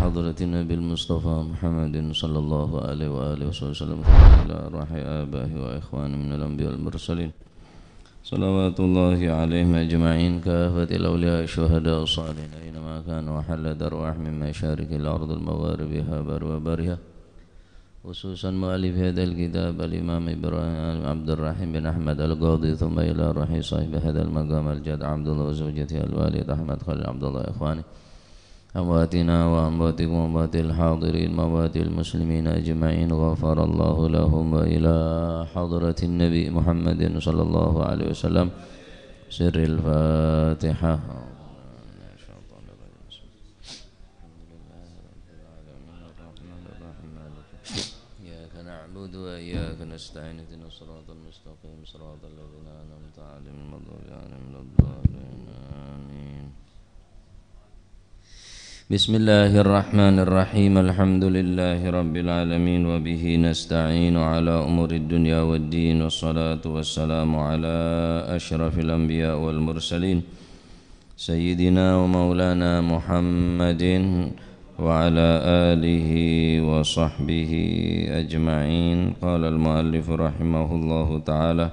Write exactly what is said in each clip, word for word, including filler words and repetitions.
حضرة النبي المصطفى محمد صلى الله عليه وآله وصحبه وسلم، إلى روح آبائه وإخوانه من الأنبياء والمرسلين، صلوات الله عليهم أجمعين، كافة الأولياء الشهداء الصالحين أينما كانوا، وحلت أرواحهم من مشارق الأرض المغاربها برها وبرها، خصوصا مؤلف هذا الكتاب الإمام إبراهيم عبد الرحيم بن أحمد القاضي، ثم إلى روح صاحب هذا المقام الجد عبد الله وزوجته الوالد أحمد خليل عبد الله، إخوانه أمواتنا وأمواتكم وأموات الحاضرين، موات المسلمين أجمعين، غفر الله لهم، وإلى حضرة النبي محمد صلى الله عليه وسلم. سر الفاتحة. إياك نعبد وإياك نستعين، اهدنا الصراط المستقيم، صراط الذين أنعمت عليهم، غير المغضوب عليهم ولا الضالين. آمين. بسم الله الرحمن الرحيم. الحمد لله رب العالمين، وبه نستعين على أمور الدنيا والدين، والصلاة والسلام على أشرف الأنبياء والمرسلين، سيدنا ومولانا محمد وعلى آله وصحبه أجمعين. قال المؤلف رحمه الله تعالى: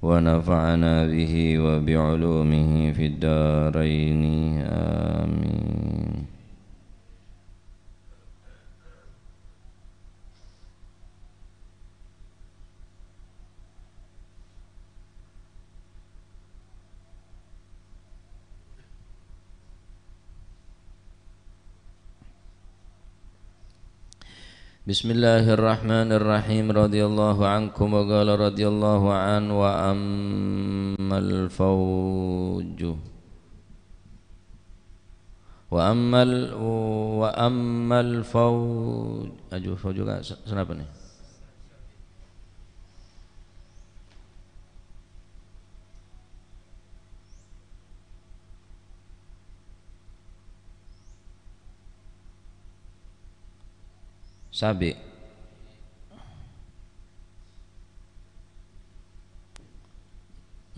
ونفعنا به وبعلومه في الدارين. آمين. بسم الله الرحمن الرحيم. رضي الله عنكم، وقال رضي الله عنه: وأما الفوج، وأما ال-، وأما الفوج، aju, fauju ka-, sa-, sanapa ni? Sabi'.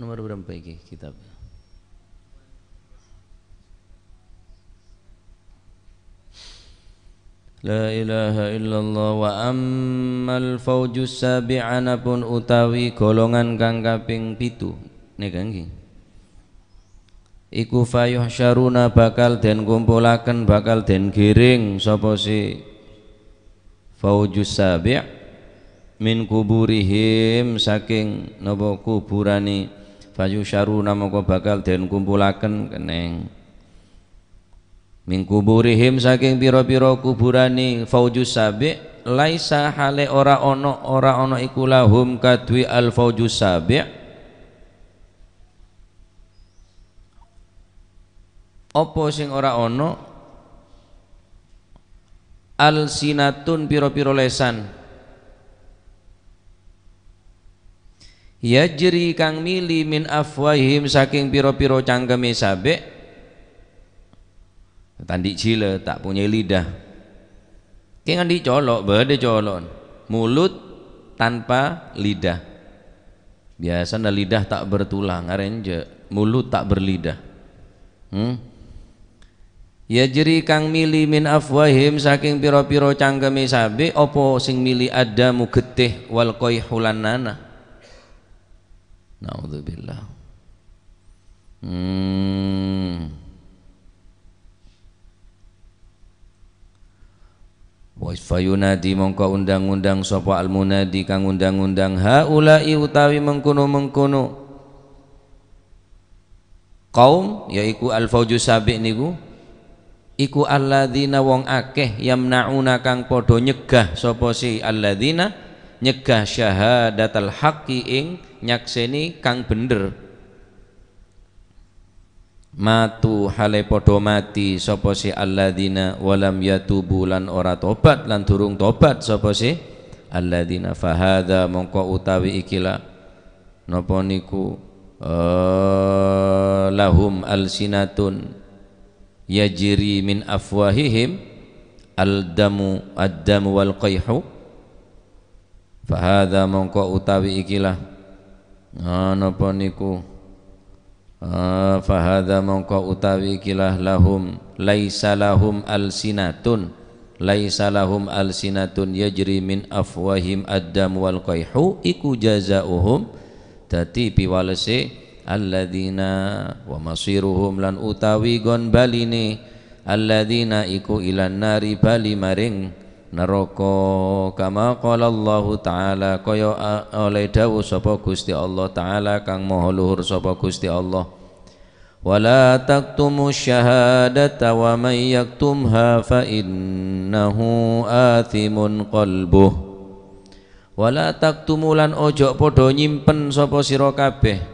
Nomor berapa iki kitab? La ilaha illallah. Wa ammal faujus sabi', anapun utawi golongan kang kaping pitu, nèka ngghi. Iku fayuhsyaruna, bakal den kumpulaken, bakal den giring sapa si faujus sabi', min kuburihim, saking napa kuburane, fayuhsyaruna, mongko bakal den kumpulaken keneng. Min kuburihim, saking pira-pira kuburane faujus sabi', laisa, hale ora ana, ora ana iku lahum kaduwe al faujus sabi'. Apa sing ora ana? Alsinatun, pira-pira lesan. Yajri, kang mili, min afwahihim, saking pira-pira cangkeme sabe'. Tandhi' jila, tak punya lidah. Keng andhi' colo', badha colo'en. Mulut tanpa lidah. Biasana lidah tak bertulang, arè enjâ', mulut tak berlidah. Hmm? Yajri, kang mili, min afwahim, saking pira-pira cangkeme sabe', apa sing mili? Ad-damu, getih, wal qayhu, lan nanah. Naudzubillah. Hmm. Wa fayunadi, mongko undang-undang sapa al-munadi kang undang-undang, haula'i, utawi mengkono-mengkono kaum, yaiku al-faujus sabi' niku, iku alladzina, wong akeh, yamna'una, kang padha nyegah sapa si alladzina, nyegah syahadatal haqqi, ing nyakseni kang bener. Matu, hale padha mati sapa si alladzina, walam yatubu, lan ora tobat, lan durung tobat sapa si alladzina. Fahadza, mongko utawi ikilah, napa niku, eh, lahum alsinatun yajri min afwahihim al-damu, ad-damu wal qayhu. Fahadza, mongko utawi ikilah, ah, napa niku, Ah, fahadza mongko utawi ikilah lahum, laisa lahum alsinatun, laisa lahum alsinatun yajri min afwahim ad-dam wal qayhu, iku jazauhum, dadi piwalese alladzina, wa masiruhum, lan utawi gon baline alladzina iku ilan nari bali maring naraka, kama qala Allahu ta'ala, kaya a-, oleh dawuh sapa Gusti Allah Ta'ala kang maha luhur sapa Gusti Allah, "Wa la taktumu syahadata wa may yaktumha fa innahu athimun qalbuh." "Wa la taktumu," lan ojo padha nyimpen sapa sira kabeh.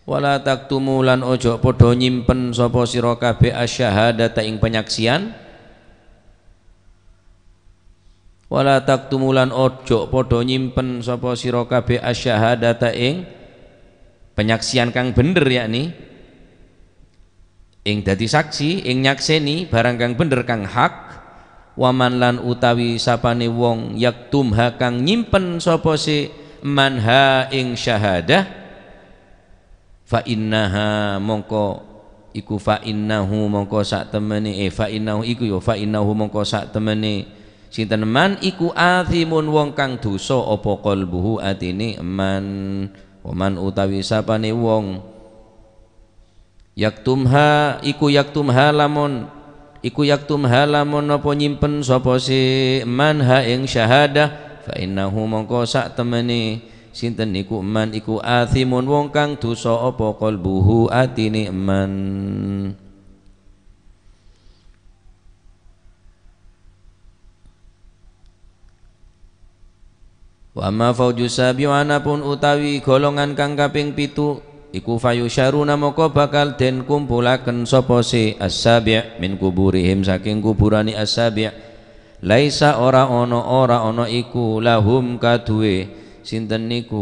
"Wa la taktumu," lan ojo padha nyimpen sapa sira kabeh, "asyhadata," ing panyaksian. "Wa la taktumu," lan ojo padha nyimpen sapa sira kabeh, "asyhadata," ing panyaksian kang bener, yakni ing dadi saksi, ing nyakseni barang kang bener, kang hak. "Wa man," lan utawi sapane wong, "yaktumha," kang nyimpen sapa se man ha ing syahadah, "fa innaha," mongko iku, "fa innahu," mongko sak temene, eh, "fa innahu," iku ya, "fa innahu," mongko sak temene sinten man iku, "athimun," wong kang dosa, apa, "qalbuhu," atine man. "Wa man," utawi sapane wong, "yaktumha," iku, "yaktumha," lamun iku, "yaktumha," lamun napa nyimpen sapa se man ha ing syahadah, "fa innahu," mongko sak temene sinten niku man iku, "athimun," wong kang dosa, apa, "qalbuhu," atine man. "Wa amma fauju sabi'u," anapun utawi golongan kang kaping pitu, iku, "fayusyaruna," moko bakal den kumpulaken sapa se as-sabi' min kuburihim, saking kuburane as-sabi'. "Laisa," ora ana, ora ana iku, "lahum," kaduwe sinten niku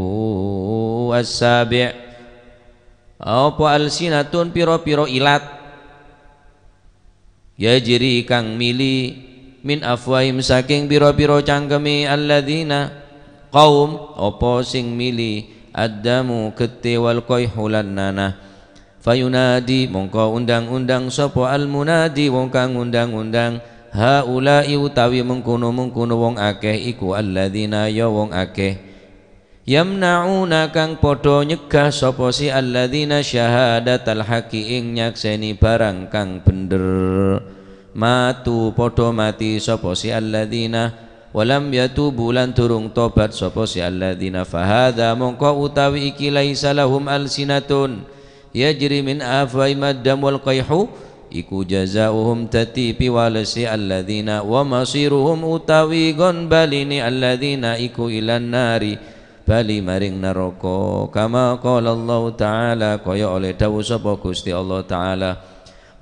as-sabi', "apa, alsinatun," pira-pira ilat, "yajri," kang mili, "min afwahim," saking pira-pira cangkeme, "alladzina," kaum, "apa, sing mili, addamu," gette, "wal qayhu," lan nanah. "Fayunadi," mongko undang-undang sapa al-munadi, wong kang ngundang-undang, "haula'i," utawi mengkono-mengkono wong akeh iku, "alladzina," ya wong akeh, "yamna'una," kang padha nyegah sapa si, "alladzina," syahadatal haqqi, ing nyakseni barang kang bener. "Matu," padha mati sapa si, "alladzina," "walam yatubu," lan durung tobat sapa si, "alladzina," "fahadza," mongko utawi iki, "laisa lahum alsinatun yajri min afwahim ad-dam wal qayhu," iku jazauhum, dadi piwalese, "alladzina," "wa masiruhum," utawi gon baline, "alladzina," iku, "ilan nari," bali maring naraka. Kama qala Allahu Ta'ala, kaya oleh dawuh sapa Gusti Allah Ta'ala,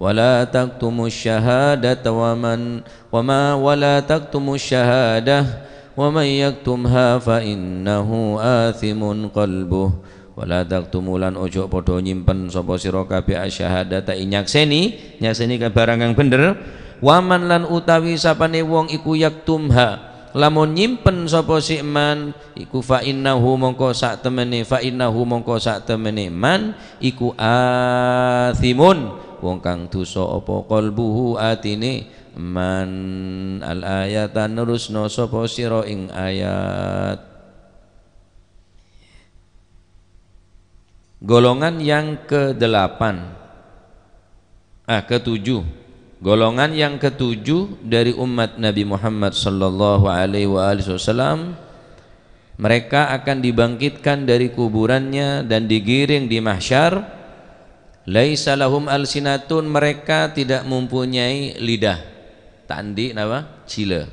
"Wa la taktumu syahadata wa man, wa ma, wa la taktumu syahadah, wa man yaktumha fa innahu athimun qalbuh." "Wa la taktumu," lan ojo padha nyimpen sapa sira kabeh, asyhadata, ing nyakseni, nyakseni ka barang kang bener, "wa man," lan utawi sapane wong iku, "yaktumha," lamun nyimpen sapa si man, iku, "fa innahu," mongko sak temene, "fa innahu," mongko sak temene man iku, "athimun," wong kang dosa apa, "qalbuhu," atine man. Al-ayata, nerusno sapa sira ing ayat. Golongan yang kedelapan, ah, ketujuh. Golongan yang ketujuh dari umat Nabi Muhammad sallallahu alaihi wa alihi wasallam, mereka akan dibangkitkan dari kuburannya dan digiring di mahsyar. "Laisa lahum alsinatun," mereka tidak mempunyai lidah. Ta' andi' napa? Jila.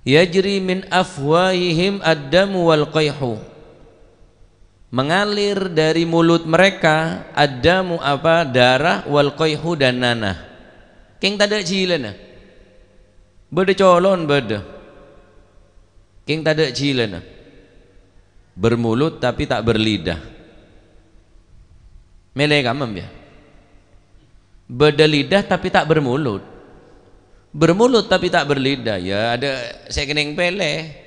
"Yajri min afwahihim ad-damu wal qayhu." Mengalir dari mulut mereka, ad-damu apa? Darah, wal qayhu dan nanah. Keng tadha' jilana. Badha colon, badha. Keng tadha' jilana. Bermulut tapi tak berlidah. Mele kamem, ya. Badha lidah tapi tak bermulut. Bermulut tapi tak berlidah, ya, ada sè kenning pele.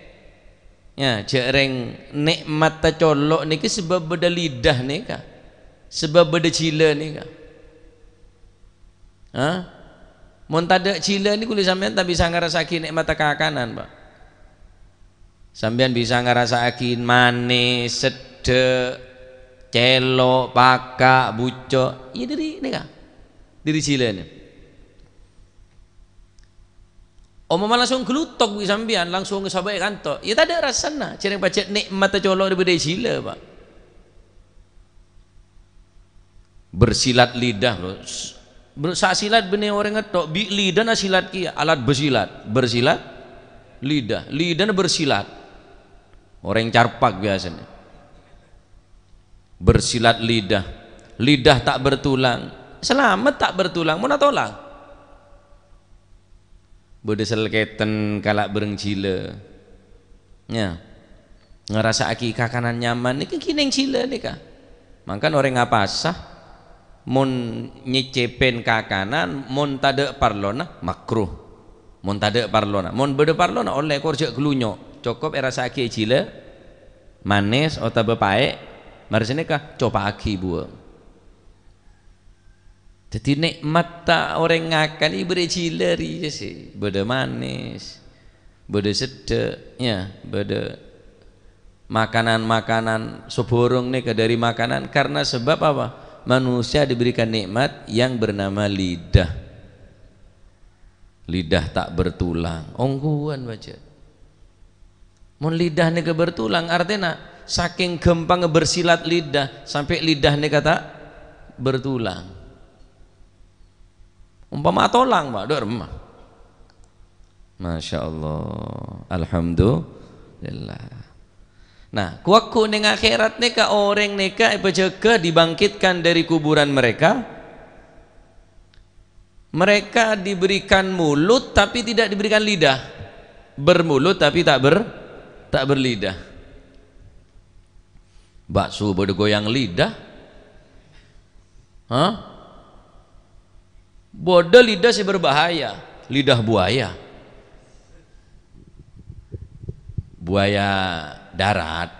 Ya, jhâ' rèng nè'matta colo' nèka sabâb bâdâ lidah nèka. Sabâb bâdâ jhilâ nèka. Hah? Mon tadâ' jhilâ nèko lè sampèyan ta' bisa ngarassa'aghi nè'matta kakanan, Pak. Sampèyan bisa ngarassa'aghi manès, seddhâ', cèlo', paka', bucco'. Iyâ dâri nèka. Dâri jhilâna. Omoma langsung glutok bi' sampèyan, langsung sabâ' è kanto', ya tadâ' rassana, jhâ' rèng pajhât nè'matta colo' rè bâdâ è jhilâ, Pak. Bersilat lidah, bro. S-, bro, sa' silat bânnè orèng ngetto', bi' lidahna silat kèya, alat bersilat. Bersilat lidah, lidahna bersilat. Orèng carpak biyasana. Bersilat lidah. Lidah ta' bertulang. Salamet ta' bertulang, mon atolang. Bâdâ sèlkèten kala' bâreng jhilâ. Ya. Ngarassa'aghi kakanan nyaman nèka ghi' neng jhilâ nèka. Mangkana orèng apasa, mon nyècèpèn kakanan, mon tadâ' parlona, makruh. Mon tadâ' parlona. Mon bâdâ parlona, ollè, kor jhâ' ghlunyo'. Cokop èrassa'aghi è jhilâ, manès otabâ paè', marè sanèka copa'aghi buwâng. Dhâddhi, nè'matta orèng ngakan èberri' jhilâ rèya sè bâdâ manès, bâdâ seddhâ', ya, bâdâ makanan-makanan sè bhurung nèka dâri makanan. Karena sebab apa? Manusia diberikan nikmat yang bernama lidah. Lidah tak bertulang. Ongghuwân, bâjâ. Mon lidah nèka bertulang, artèna sakèng ghâmpangnga bersilat lidah, sampè' lidah nèka ta' bertulang. Ompama atolang, Pak, dâ' remma. Masya Allah. Alhamdulillah. Nah, ku-, ghu' neng akhèrat nèka, orèng nèka èpajâgâ, dibangkitkan dari kuburan mereka. Mereka diberikan mulut tapi tidak diberikan lidah. Bermulut tapi tak ber-, tak berlidah. Bakso bâdâ goyang lidah. Hah? Bâdâ lidah sè berbahaya, lidah buaya. Buaya darat.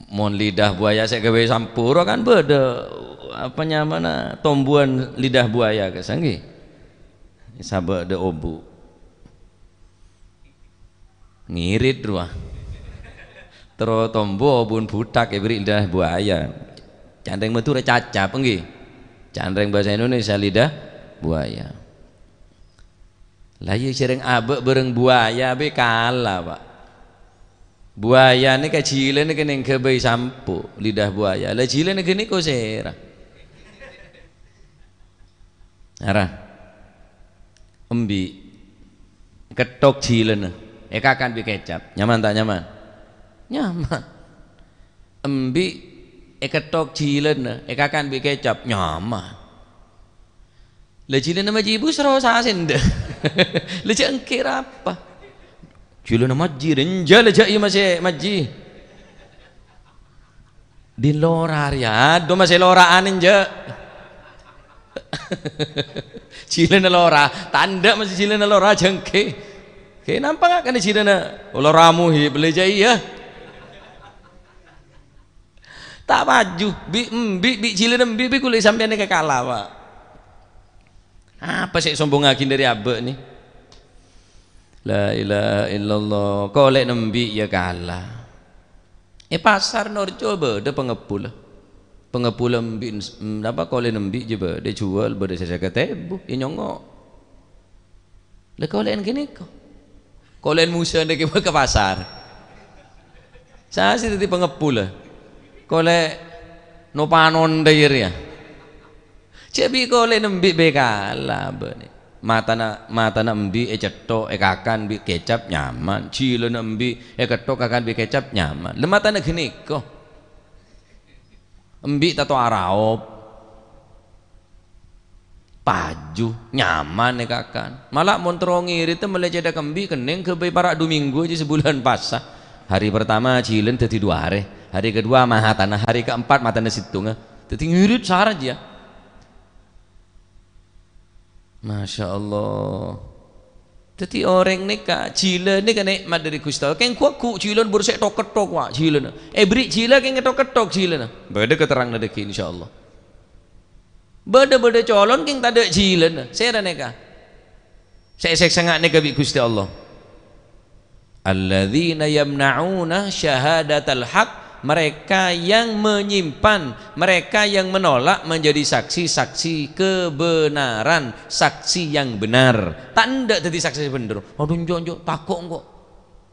Mon lidah buaya sè èghâbây samporo kan bâdâ, apa nyamana, tombuwân lidah buaya kassa' ngghi. Sabâ' dâ' obu. Ngirit rowa. Terro tombu obuwân buthak èberri' lidah buaya. Can rèng Madhurâ cacap, ngghi. Can rèng bhâsa Indonesia lidah buaya. Lah iyâ, jhâ' rèng abâ' bâreng buaya bhâi kala, Pak. Buaya nèka jhilâna kennèng ghâbây sampo, lidah buaya. Lah jhilâna ghânèka sèra. Ara. Embi'. Ketthok jhilâna. Èkakan bi' kecap. Nyaman ta' nyaman? Nyaman. Embi' èketthok jhilâna, èkakan bi' kecap. Nyaman. Lah, jhilâna majhi bu sèro sasèndâ. Lah, jhâ' èngkè rapa? Jhilâna majhi, rènja lah jhâ' iyâ masè majhi. Din lora rèya, adu masè lora'an enjâ'. Jhilâna lora, tandhâ masè jhilâna lora jhâ' èngkè. Kè nampa ngakan jhilâna lora muhi, bâli jhâ' iyâ. Ta' paju, bi' embi', bi' jhilâna embi', bi' kulâ sampèyan nèka kala, Pak. Apa sè èsombhungngaghi dâri abâ' nè? La ilaha illallah, kolè' embi' iyâ kala. È pasar Norco bâdâ pangebbhulâ. Pangebbhulâ embi', napa, kolè' embi' jiyâ bâdâ, èjhuwâl bâdâ sè sèket èbu, ènyongngo'. Lha, kolè'en ghânèka. Kolè'en Musa nèka ka pasar. Sasè dhâddhi pangebbhulâ. Kolè' no-panon dhâ' iyâ rèya. Jhâ' bi' kolè'en embi' bhâi kala bâ'na. Matana, matana embi' ècetthok, èkakan bi' kecap nyaman. Jhilâna embi' èketthok, èkakan bi' kecap nyaman. Lha matana ghânèka. Embi' tanto araop. Paju, nyaman èkakan. Mala mon terro ngirit, mellè cèthak embi' kennèng ghâbây para' du minggu jiyâ sabulân pasa. Hari pertama jhilâna dhâddhi du arè, hari kedua matana, hari keempat matana sèttonga. Dhâddhi ngirit sara jiyâ. Masya Allah. Dhâddhi orèng nèka, jhilâ nèka nè'mat dhâri Ghustè Allah. Kèng ghu-, ghu-, jhilâna bhuru sè thok-ketthok, wa, jhilâna. Èberri' jhilâ kèng thok-ketthok jhilâna. Bâdâ katèrangna dhâggi', insyaallah. Bâdâ-bâdâ colon kèng tadâ' jhilâna. Sèra nèka? Sè èsèksa nga' nèka bi' Ghustè Allah. "Alladzina yamna'una syahadatal haq," mereka yang menyimpan, mereka yang menolak menjadi saksi-saksi kebenaran, saksi yang benar. Ta' endâ' dhâddhi saksè sè bhendher. "Adhu, enjâ', enjâ', tako' engko'.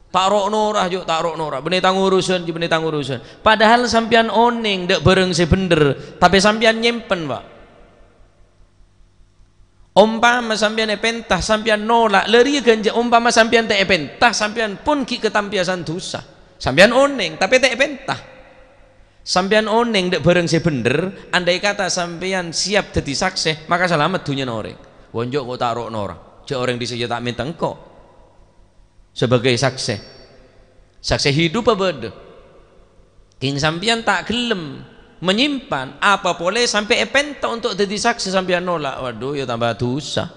Ta' ro'-nora', Jo, ta' ro'-nora'. Bânnè tang urusan, Jo, bânnè tang urusan." Padahal sampèyan onèng dâ' bhârâng sè bhendher, tapè sampèyan nyèmpen, Pak. Ompama sampèyan èpènta, sampèyan nolak, la rèya ghânjhâ-, ompama sampèyan ta' èpènta, sampèyan pon ghi' katampèyan dhusa. Sampèyan onèng, tapè ta' èpènta. Sampèyan onèng dâ' bhârâng sè bhendher, andai kata sampèyan siap dhâddhi saksè, maka salamet dhunnyana orèng. "Wonjo' ko' ta' ro'-nora', jhâ' orèng dhisa' jhâ' ta' mènta engko'." Sebagai saksè. Saksè hidup apa bâdâ? Kèng sampèyan ta' ghellem menyimpan, apa polè sampè' èpènta onto' dhâddhi saksè sampèyan nolak, waduh, ya tambâ dhusa.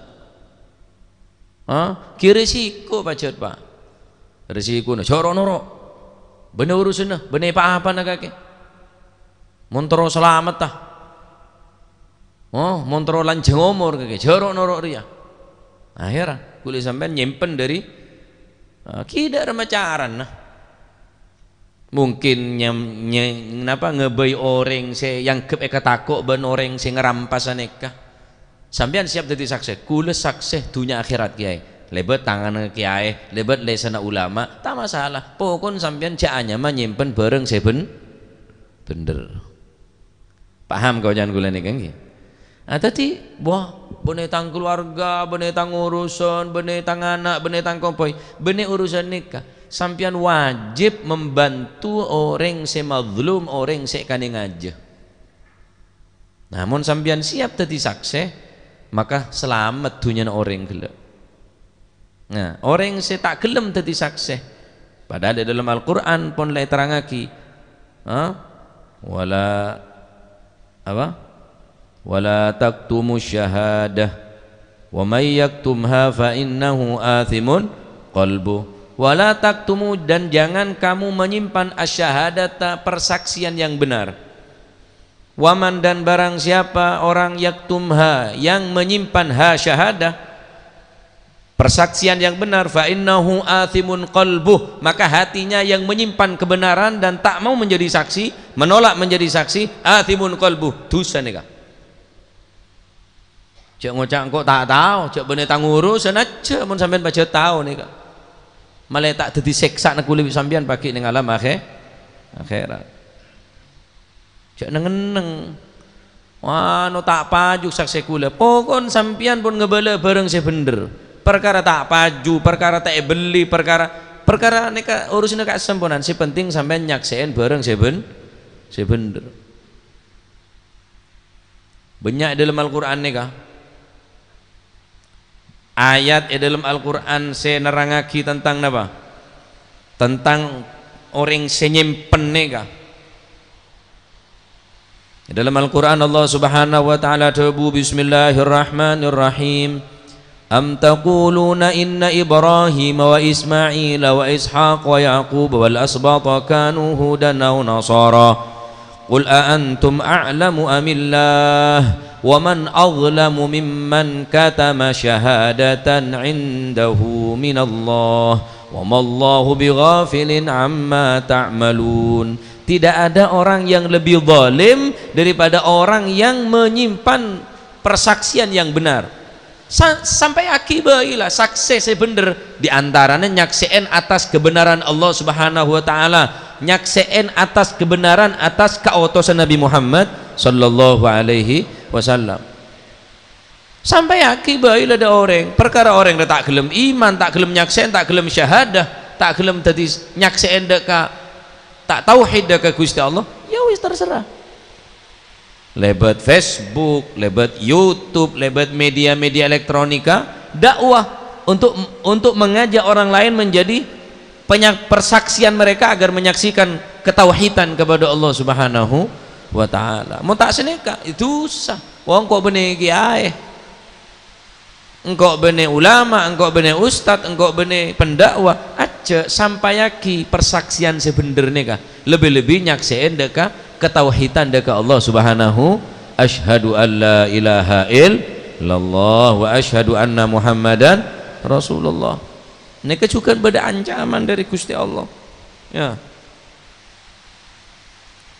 Ha? Ghi' resiko pajhât, Pak. Resikona, jhâ' ro'-noro'. Bânnè urusanna, bânnè pa-apana kakè. Mon terro salametta. Oh, mon terro lanjhâng omor kakè, jhâ' ro'-noro' rèya. Akhèrra, kulâ sampèyan nyèmpen dhâri, eh, ghi' dâ' remma carana. Mungkin nyam-, nye-, napa, ngabây orèng sè èangghep èkatako' bân orèng sè ngarampas sanèka. Sampèyan siap dhâddhi saksè, kulâ saksè dhunnya akhèrat kèyaè. Lèbât tanganna kèyaè, lèbât lèsanna ulama, ta' masalah. Pokon sampèyan jhâ' anyama nyèmpen bhârâng sè bhen-, bhendher. Paham kaoca'an kulâ nèka, ngghi? Ah, dhâddhi, wah, bânnè tang kaluwarga, bânnè tang urusan, bânnè tang ana', bânnè tang kompoy, bânnè urusan nèka. Sampèyan wajib membantu orèng sè mazlum, orèng sè èkanèngajâ. Nah, mon sampèyan siap dhâddhi saksè, maka salamet dhunnyana orèng ghellâ'. Nah, orèng sè ta' ghellem dhâddhi saksè, padahal è dâlem Al-Qur'an pon la èterrangaghi, ha? Wala, apa? "Wala taktumu syahadah, wa may yaktumha fa innahu athimun qalbuh." "Wala taktumu," dan jangan kamu menyimpan, "asy-syahadata," persaksian yang benar. "Wa man," dan barang siapa orang, "yaktumha," yang menyimpan, "ha syahadah," persaksian yang benar, "fa innahu athimun qalbuh," maka hatinya yang menyimpan kebenaran dan tak mau menjadi saksi, menolak menjadi saksi, "athimun qalbuh," dhusa nèka. Jhâ' ngoca' engko' ta' tao, jhâ' bânnè tang urusan ajâ mon sampèyan pajhât tao nèka. Malè ta' dhâddhi sèksana kulâ bi' sampèyan paghi' neng alam akhè-, akhèrat. Jhâ' neng-enneng. Wah, no ta' paju saksè kulâ. Pokon sampèyan pon ngabâlâ bhârâng sè bhendher. Parkara ta' paju, parkara ta' èbelli, parkara, parkara nèka urusanna kasemponan. Sè penting sampèyan nyaksè'è bhârâng sè bhen-, sè bhendher. Bânnya' è dâlem Al-Qur'an nèka. Ayat è dâlem Al-Qur'an sè nerrangaghi tentang napa? Tentang orèng sè nyèmpen nèka. È dâlem Al-Qur'an Allah Subhanahu wa Ta'ala dhâbu, "Bismillahirrahmanirrahim. Am taquluna inna Ibrahim wa Ismail wa Ishaq wa Yaqub wal asbata kanu hudan aw nasara." "Qul a antum a'lamu amillah, wa man azlamu mimman katama syahadatan indahu minallah, wa mallahu bighafilin amma ta'malun." Tidak ada orang yang lebih zalim daripada orang yang menyimpan persaksian yang benar. Sa-, sampèyaghi bhâi la saksè sè bhendher, di antarana nyaksè'è atas kebenaran Allah Subhanahu wa Ta'ala, nyaksè'è atas kebenaran atas kaotosan Nabi Muhammad sallallahu alaihi wasallam. Sampèyaghi bhâi la dâ' orèng, parkara orèng rè ta' ghellem iman, ta' ghellem nyaksè'è, ta' ghellem syahadah, ta' ghellem dhâddhi nyaksè'è dâ' ka, ta' tauhid dâ' ka Ghustè Allah, ya wis, terserah. Lèbât Facebook, lèbât YouTube, lèbât media-media elektronika, dakwah untuk, untuk mengajak orang lain menjadi penya-, persaksian mereka agar menyaksikan ketauhidan kepada Allah Subhanahu wa Ta'ala. Mon ta' sanèka, ya dhusa. Wong ko' bânnè kèyaè. Engko' bânnè ulama, engko' bânnè ustad, engko' bânnè pendakwah, ajjhâ' sampayyaghi persaksian sè bhendher nèka. Lebbi-lebbi nyaksè'è dâ' ka katauhidan dâ' ka Allah Subhanahu, "Asyhadu an la ilaha illallah wa asyhadu anna Muhammadan Rasulullah." Nèka jhughân bâdâ ancaman dâri Ghustè Allah. Ya.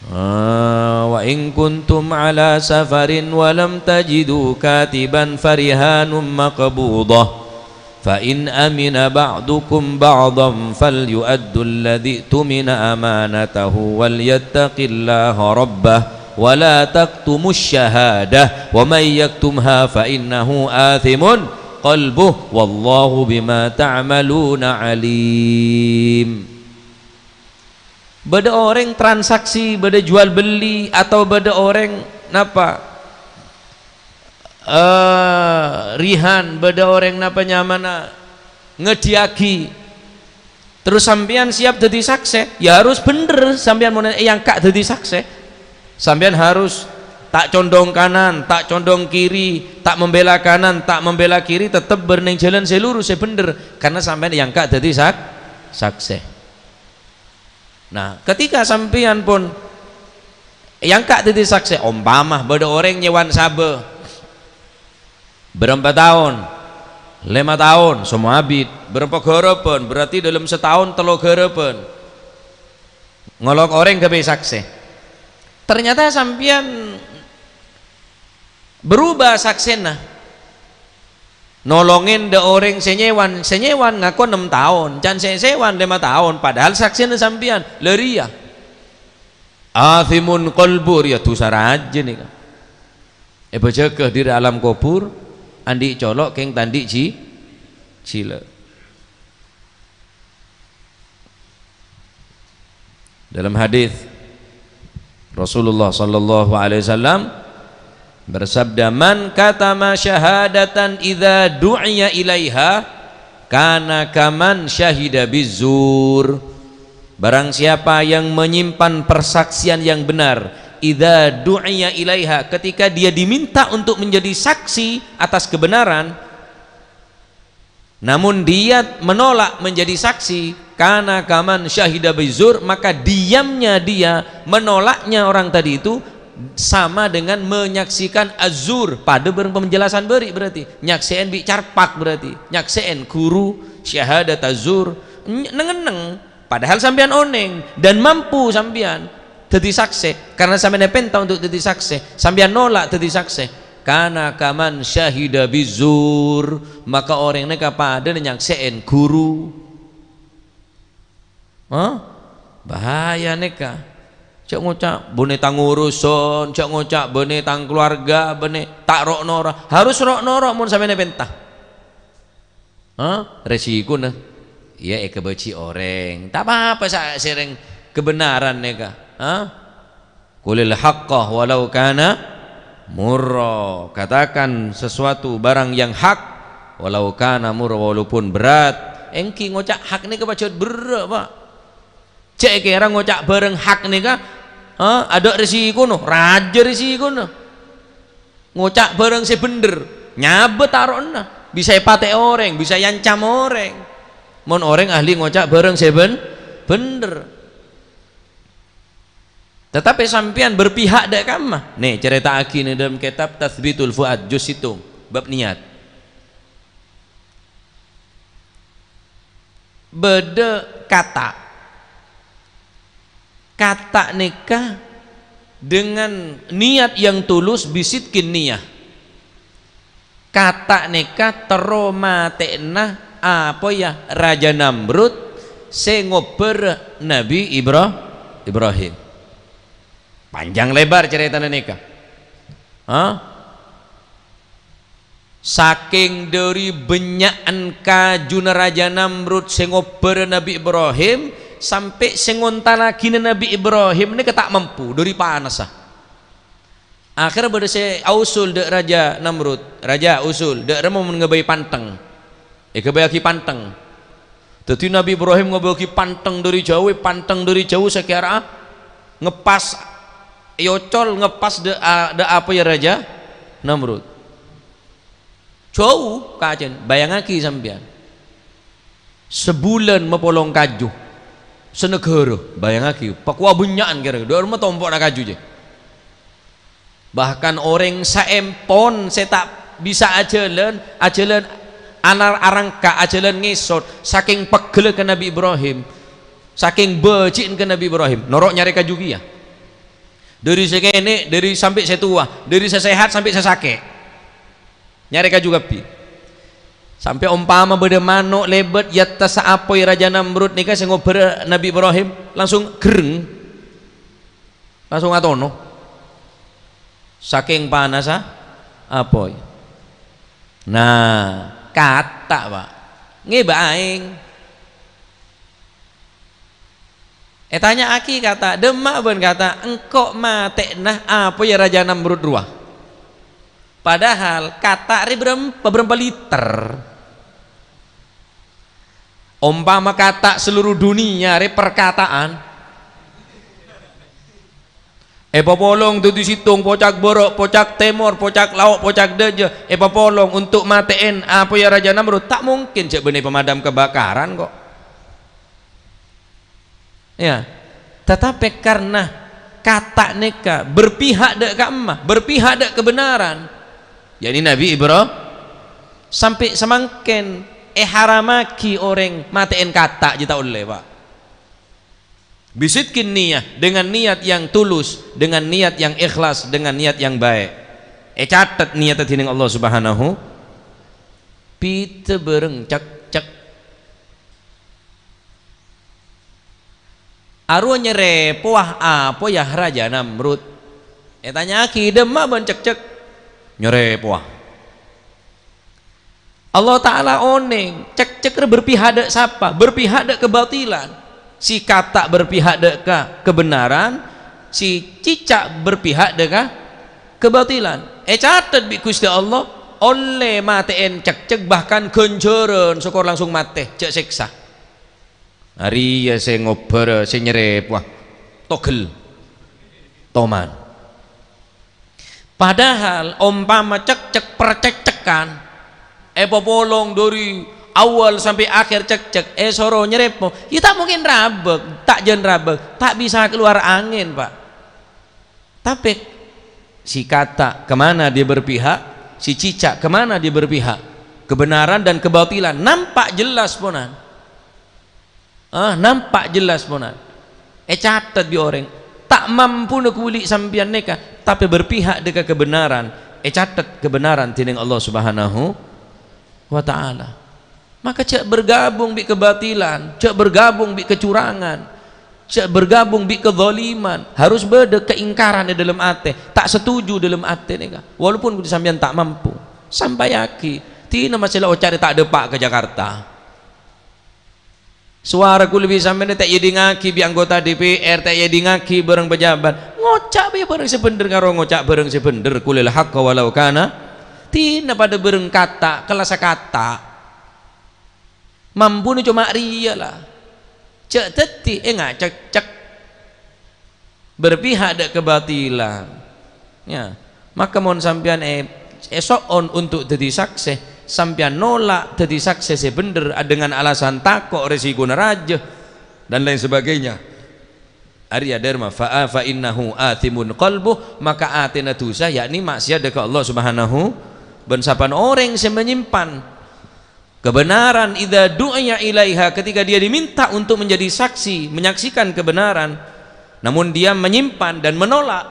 Ah, "Wa in kuntum ala safarin wa lam tajidu katiban farihanun maqbudah. Fa in amina ba'dukum ba'dan falyu'addul ladzi tumina amanatahu wal yattaqillaha rabbah wa la taktumus syahadah wa may yaktumha fa innahu athimun qalbuh wallahu bima ta'maluna alim." Bâdâ orèng transaksi, bâdâ jual beli, atau bâdâ orèng napa? Eh, rihan, bâdâ orèng napa nyamana ngèdhiyâghi. Terus sampèyan siap dhâddhi saksè, ya harus bhendher sampèyan mon èangka' dhâddhi saksè. Sampèyan harus ta' condong kanan, ta' condong kiri, ta' membela kanan, ta' membela kiri, tetep bâr neng jhâlân sè lurus, sè bhendher, karena sampèyan èangka' dhâddhi sak-, saksè. Nah, ketika sampèyan pon èangka' dhâddhi saksè, ompama bâdâ orèng nyèwan sabâ, bârâmpa taon? Lèma taon, semmo abit. Bârâmpa ghârâbhân? Berarti dalam sataon tello ghârâbhân. Ngolok orèng ghâbây saksè. Ternyata sampèyan berubah saksèna. Nolongè dâ' orèng sè nyèwan, sè nyèwan ngako nem taon, can sè sèwan lèma taon, padahal saksèna sampèyan. La rèya. Athimun qalbu, rèya dhusa rajâ nèka. Èbâjâgâ dhâri alam kobhur, andi' colo' kèng ta' andi' ji-, jhilâ. Dalam hadis, Rasulullah sallallahu alaihi wasallam bersabda, "Man katama syahadatan idza du'iya ilaiha, kana kaman syahida bizzur." Barang siapa yang menyimpan persaksian yang benar, idza du'iya ilaiha, ketika dia diminta untuk menjadi saksi atas kebenaran, namun dia menolak menjadi saksi, kana kaman syahida bizzur, maka diamnya dia, menolaknya orang tadi itu, sama dengan menyaksikan az-zur, padâ bâreng pemjelasan bâri' berarti. Nyaksè'è bi' carpak berarti. Nyaksè'è ghuru, syahadat az-zur, ny-, neng-enneng. Padahal sampèyan onèng dan mampu sampèyan dhâddhi saksè, karena sampèyan èpènta untuk dhâddhi saksè, sampèyan nolak dhâddhi saksè. Kana kaman syahida bizzur, maka orèng nèka padâna nyaksè'è ghuru. Hah? Bahaya nèka. Jhâ' ngoca', "Bânnè tang urusan," jhâ' ngoca', "Bânnè tang keluarga," bânnè ta' ro'-noro'. Harus ro'-noro' mon sampèyan èpènta. Hah? Resikona. Iyâ, èkabâji orèng. Ta' pa-apa sa-, sèrèng kebenaran nèka. Hah? "Qulil haqqa walau kana murra." Katakan sesuatu barang yang hak, walau kana murra, walaupun berat. Èngghi ngoca' hak nèka pajhât berrâ', Pak. Jhâ' èkèra ngoca' bârâng hak nèka, ha, adâ' resikona, rajâ resikona. Ngoca' bârâng sè bhendher, nyabâ taro'na, bisa èpatè'è orèng, bisa èancam orèng. Mon orèng ahli ngoca' bârâng sè bhen-, bhendher. Tetapi sampèyan berpihak dâ' kamma? Nè, carèta'aghi nè dâlem kètab Tatsbitul Fuad, juz sèttong, bab niat. Bâdâ kata'. Kata' nèka dengan niat yang tulus, bisidqin niyah. Kata' nèka terro matè'ana apa, ya, Raja Namrud sè ngobbhâr Nabi Ibra-, Ibrahim. Panjang lebar carètana nèka. Hah? Sakèng dâri bânnya'an kajuna Raja Namrud sè ngobbhârâ Nabi Ibrahim, sampè' sè ngontalaghina Nabi Ibrahim nèka ta' mampu dâri panassa. Akhèrra bâdâ sè ausul dâ' Raja Namrud, "Raja, usul, dâ' remma mon ngabâi pantheng." Èghâbâyaghi pantheng. Dhâddhi Nabi Ibrahim ngabâyaghi pantheng dâri jhâu, pantheng dâri jhâu sakèra ngeppas, èocol ngeppas dâ', a-, dâ' apa, ya, Raja Namrud. Jhâu kacèn, bâjângaghi sampèyan. Sabulân mapolong kaju. Sanagârâ, bâjângaghi, pakowa bânnya'an kèra, dâ'remma tompo'na kaju, jâ. Bahkan orèng saèmpon sè ta' bisa ajhâlân, ajhâlân anar-, arangka, ajhâlân ngèsot, sakèng peggella ka Nabbhi Ibrahim, sakèng bâji'na ka Nabbhi Ibrahim, noro' nyarè kaju kèya. Dâri sè kènè', dâri sampè' sè towa, dâri sè sehat sampè' sè sakè'. Nyarè kaju kabbhi. Sampè' ompama bâdâ mano' lèbât è attassa apoy Rajâ Namrud nèka sè ngobbhârâ Nabbhi Ibrahim, langsung gerreng. Langsung atono. Sakèng panassa apoy. Nah, kata', Pak. Ngèbâ aèng. Ètanya'aghi kata', "Dâmma bân kata', engko' matè'na apoy Rajâ Namrud rowa?" Padahal kata' rè bârâmpa, bârâmpa liter? Ompama kata' seluruh dunia rè perkataan, èpapolong dâddhi sèttong, pocak bârâ', pocak tèmor, pocak lao', pocak dâjâ, èpapolong untuk matè'èn apoy Rajâ Namrud, ta' mungkin jhâ' bânnè pemadam kebakaran, kok. Ya. Tatapè karna kata' nèka berpihak dâ' ka'emma, berpihak dâ' kebenaran. Yakni Nabbhi Ibra-, sampè' samangkèn èharamaghi orèng matè'èn kata' jiyâ ta' ollè, Pak. Bisidqin niyah, dengan niat yang tulus, dengan niat yang ikhlas, dengan niat yang baik. Ècatet niyatta dhinèng Allah Subhanahu. Pètè bârâng cekcek. Arowa nyarèpowa apoyya Rajâ Namrud. Ètanya'aghi, "Dâmma bân cekcek?" "Nyarèpowa." Allah Ta'ala onèng, cekcek rè berpihak dâ' sapa? Berpihak dâ' kebatilan. Sè kata' berpihak dâ' ka kebenaran, sè cicak berpihak dâ' ka kebatilan. Ècatet bi' Ghustè Allah, ollè matè'èn cekcek, bahkan ghânjhârân sokor langsung matè, jhâ' sèksa. Arèya sè ngobbhârâ, sè nyarèpowa, togel, toman. Padahal ompama cekcek percekcekan, èpapolong dâri awal sampè' akhèr cekcek, èsoro nyarèpo, ya ta' mungkin rabek, ta' jân rabek, ta' bisa kalowar angèn, Pak. Tapè, sè kata' kemana dia berpihak, sè cicak kemana dia berpihak, kebenaran dan kebatilan nampak jelas, ponan. Ah, nampak jelas, ponan. Ècatet bi' orèng. Ta' mampuna ghuli sampèyan nèka, tapè berpihak dâ' ka kebenaran. Ècatet kebenaran dhinèng Allah Subhanahu wa Ta'ala. Maka jhâ' bergabung bi' kebatilan, jhâ' bergabung bi' kecurangan, jhâ' bergabung bi' kezaliman. Harus bâdâ keingkaran è dâlem atè, ta' setuju dâlem atè nèka. Walaupun sampèyan ta' mampu, sampayaghi. Dina masè la oca' rè ta' dâpa' ka Jakarta. Sowara kulâ bi' sampèyan ta' èdingngaghi bi' anggota D P R, ta' èdingngaghi bârâng pejabat. Ngoca' bhâi bârâng sè bhendher karo ngoca' bârâng sè bhendher, "Qulil haqqa walau kana." Dina padâ bârâng kata', kallassa kata'. Mampuna coma rèya la. Jhâ' dhâddhi ènga' cekcek. Berpihak dâ' kebatilan. Ya. Maka mon sampèyan è-, èso'on untuk dhâddhi saksè, sampèyan nolak dhâddhi saksè sè bhendher dengan alasan tako' resikonya rajâ, dan lain sebagainya. Arèya dârma, fa, fa innahu athimun qalbuh, maka atèna dhusa, yakni maksiat dâ' ka Allah Subhanahu, bân sapan orèng sè manyimpan kebenaran, idza du'iya ilaiha, ketika dia diminta untuk menjadi saksi, menyaksikan kebenaran, namun dia menyimpan dan menolak,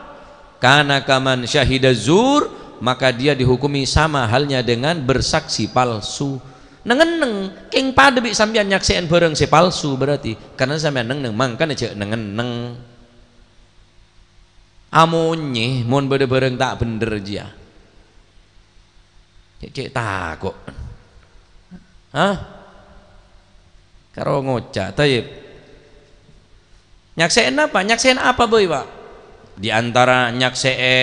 kana kaman syahida zur, maka dia dihukumi sama halnya dengan bersaksi palsu. Neng-enneng, kèng padâ bi' sampèyan nyaksè'è bârâng sè palsu, berarti karena sampèyan neng-enneng, mangkana jhâ' neng-enneng. Amonyè mon bâdâ bârâng ta' bhendher jiyâ. Cè', cè' tako'. Hah? Karo ngoca', thayyib. Nyaksè'è napa? Nyaksè'è apa bhâi, Pak? Di antara nyaksè'è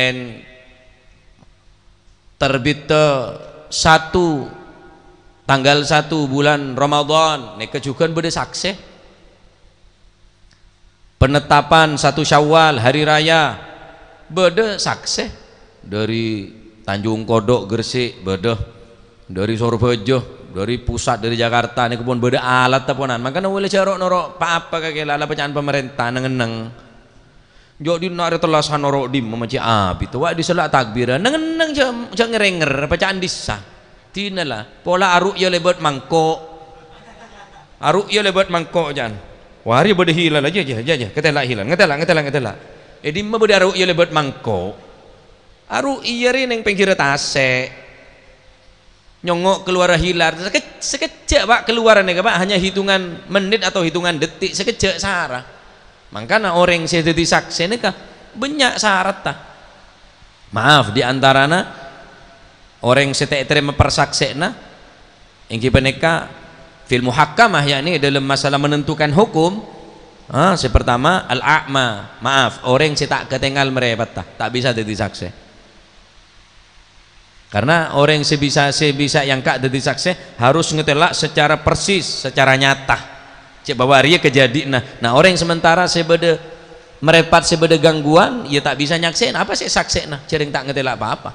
terbitta satu, tanggal satu bulan Ramadan, nèka jhughân bâdâ saksè. Penetapan satu Syawal, hari raya, bâdâ saksè. Dâri Tanjung Kodok, Gresik, bâdâ. Dhâri Sorbhâjâ, dhâri pusat, dhâri Jakarta, nèko pon bâdâ alatta ponan. Mangkana ollè jhâ' ro'-noro' pa-apa kakè la, la pèca'an pamarènta, neng-enneng. Jhâ' dinna' arè tellasan ro' dimma ma' cè' abit. Wa' dissa' la takbir, neng-enneng jhâ', jhâ' ngèr-ngèr, pèca'an dissa'. Dinala, pola aru'ya lèbât mangko'. Aru'ya lèbât mangko', jhân. Wa, arèya bâdâ hilal, jhâ', jhâ', jhâ', jhâ'. Katèla' hilal, ngatèla', ngatèla', ngatèla'. È dimma bâdâ aru'ya lèbât mangko'? Aru'ya rè neng pèngghirra tasè'. Nyongngo' kaluwarra hilal. Sake-, sakejjhâ', Pak, kaluwarra nèka, Pak, hanya hitungan menit atau hitungan detik, sakejjhâ' sara. Mangkana orèng sè dhâddhi saksè nèka bânnya' saratta. Maaf, di antarana orèng sè ta' ètarèma parsaksè'na èngghi panèka fil muhakkamah, yakni dalam masalah menentukan hukum. Ah, sè pertama, al-a'ma. Maaf, orèng sè ta' katèngal marèpatta, ta' bisa dhâddhi saksè. Karena orèng sè bisa, sè bisa èangka' dhâddhi saksè harus ngatèla' secara persis, secara nyata. Cè' bahwa rèya kajhâdhi'na. Nah, orèng sementara sè bâdâ marèpat, sè bâdâ gangguan, ya ta' bisa nyaksè'na. Apa sè saksè'na? Jhâreng ta' ngatèla' pa-apa.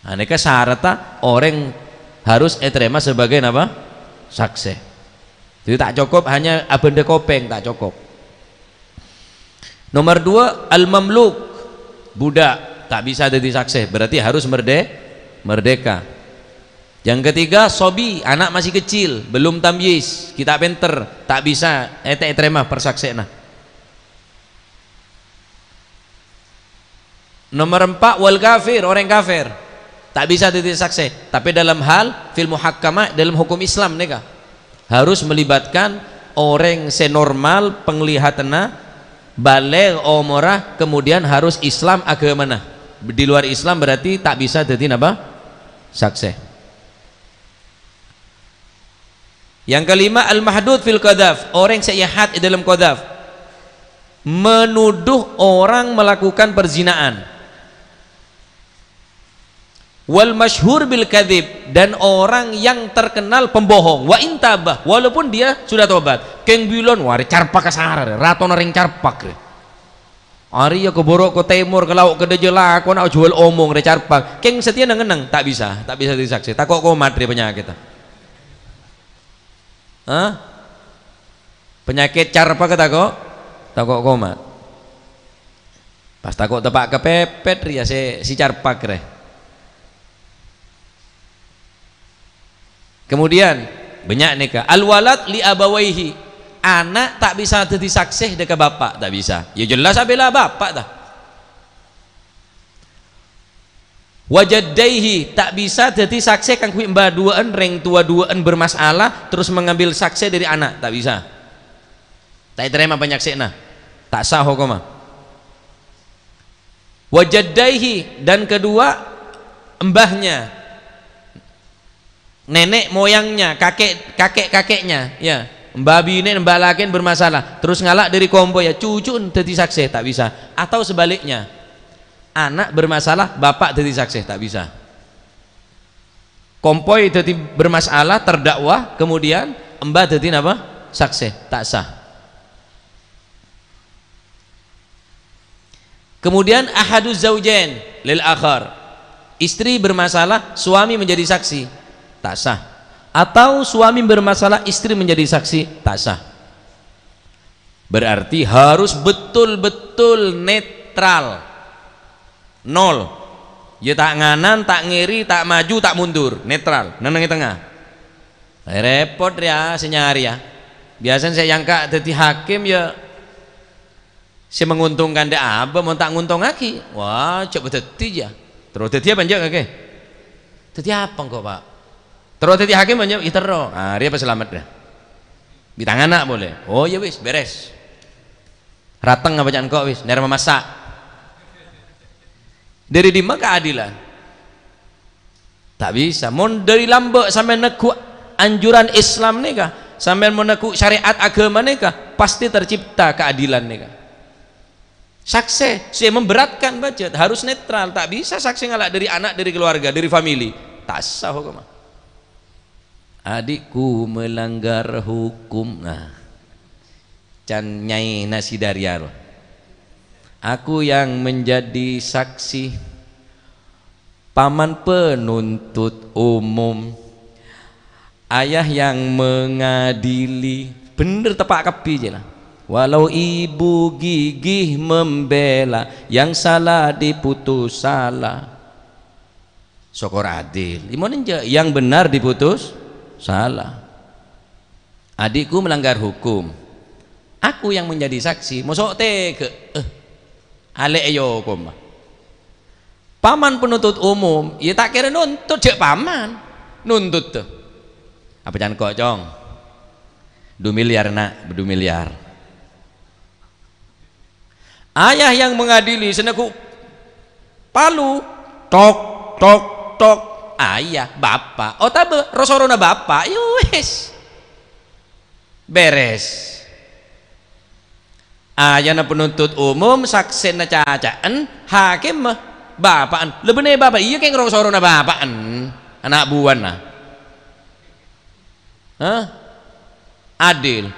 Nah, nèka saratta orèng harus ètarèma sebagai napa? Saksè. Jadi ta' cokop hanya abhândhâ kopèng, ta' cokop. Nomor dua, al-mamluk, budak, ta' bisa dhâddhi saksè, berarti harus merde-, merdeka. Yang ketiga, sobi, anak masih kecil, belum tamyiz, ghi' ta' pènter, ta' bisa ètè-, ètarèma parsaksè'na. Nomor empat, wal kafir, orèng kafir. Ta' bisa dhâddhi saksè. Tapè dalam hal fil muhakkamah, dalam hukum Islam nèka, harus melibatkan orèng sè normal penglihatanna, balègh omorra, kemudian harus Islam aghâmana. Di luar Islam berarti ta' bisa dhâddhi napa? Saksè. Yang kelima, al-mahdud fil qadzaf, orèng sè èhad è dalam qadzaf, menuduh orang melakukan perzinahan. Wal masyhur bil kadzib, dan orang yang terkenal pembohong. Wa in taba, walaupun dia sudah tobat. Kèng bilân, wa, rè carpak ka sara, rè. Ratona rèng carpak, rè. Arèya ka bârâ' ka tèmor, ka lao' ka dâjâ lakona ajhuwâl omong rè carpak. Kèng satèya neng-enneng, ta' bisa, ta' bisa dhâddhi saksè. Tako' komat rè panyakèdda. Hah? Panyakèt carpak tako'? Tako' komat. Pas tako' teppa' kapèpèt rèya sè, sè carpak rè. Kemudian, bânnya' nèka, al-walad li abawaihi. Ana' ta' bisa dhâddhi saksè dâ' ka bapa', ta' bisa. Ya jelas abhilâ bapa' ta. Wa jaddaihi, ta' bisa dhâddhi saksè kaangghuy emba duwâ'ân, rèng towa duwâ'ân bermasalah, terus mengambil saksè dari ana', ta' bisa. Ta' ètarèma panyaksè'na, ta' sah hokomma. Wa jaddaihi, dan kedua, embahnya, nenek moyangnya, kakek, kakek-kakeknya, ya. Emba binè', emba lakèn bermasalah, terus ngala' dâri kompoyya, cucu'en dhâddhi saksè, ta' bisa. Atau sebaliknya, ana' bermasalah, bapa' dhâddhi saksè, ta' bisa. Kompoy dhâddhi bermasalah, terdakwa, kemudian emba dhâddhi napa? Saksè, ta' sah. Kemudian ahadu zaujain lil akhar. Istri bermasalah, suami menjadi saksi, tak sah. Atau suami bermasalah, istri menjadi saksi, tak sah. Berarti harus betul-betul netral. Nol. Ya ta' nganan, ta' ngèri, ta' maju, ta' mundur. Netral. Neng-neng è tengnga. Rèpot rèya sè nyarè ya. Biasanya sè èangka' dhâddhi hakim ya sè menguntungkan dâ' abâ, mon ta' nguntongaghi, wah, jhâ' dhâddhi, ya. Terro dhâddhi apa enjâ' kakè? Dhâddhi apa engko', Pak? Terro dhâddhi hakim apa enjâ'? Ya terro. Ah, rèya pas salamet, ya. Bi' tang ana' polè. Oh, ya wis, bèrès. Rateng apa ca'na engko' wis, nèrèma masa'. Dâri dimma kaadilan? Ta' bisa. Mon dâri lambâ' sampèyan neggu' anjuran Islam nèka, sampèyan mon neggu' syariat aghâma nèka, pasti tercipta kaadilan nèka. Saksè sè memberatkan pajhât harus netral, ta' bisa saksè ngala' dâri ana', dâri keluarga, dâri famili. Ta' sah hokomma. Adikku melanggar hukum. Nah, can Nyai Nasidarya rowa. Aku yang menjadi saksi. Paman penuntut umum, ayah yang mengadili. Bhender teppa' kabbhi, jâ, la. Walau ibu gigih membela, yang salah diputus salah. Sokor adil. Mon enjâ', yang benar diputus salah. Adikku melanggar hukum. Aku yang menjadi saksi. Moso' tegghâ'. Eh, alè' èokom. Paman penuntut umum, ya ta' kèra nuntut, jâ' paman nuntut, to. Apa can ko', Cong? Du miliar, na', du miliar. Ayah yang mengadili, sè neggu' palu, tok, tok, tok. Ayah, bapa', otabâ ro-sorona bapa', ya wis. Bherres. Ayana penuntut umum, saksèna caca'en, hakimma bapa'en. Lè bânnè bapa', iyâ kèng ro-sorona bapa'en, ana' buwâna. Hah? Adil.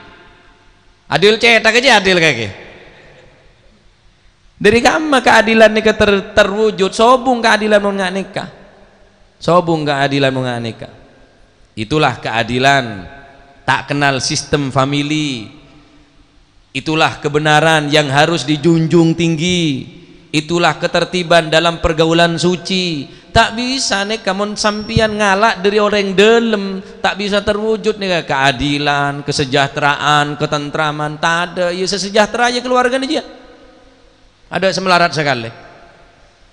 Adil cèthak aja adil kakè. Dhâri kamma kaadilan nèka ter-, terwujud? Sobung kaadilan mon nga' nèka. Sobung kaadilan mon nga' nèka. Itulah keadilan tak kenal sistem famili. Itulah kebenaran yang harus dijunjung tinggi. Itulah ketertiban dalam pergaulan suci. Ta' bisa nèka mon sampèyan ngala' dhâri orèng dâlem, ta' bisa terwujud nèka kaadilan, kesejahteraan, ketentraman. Tadâ', ya sè sejahtera ya keluargana jiyâ. Adâ' sè malarat sakalè.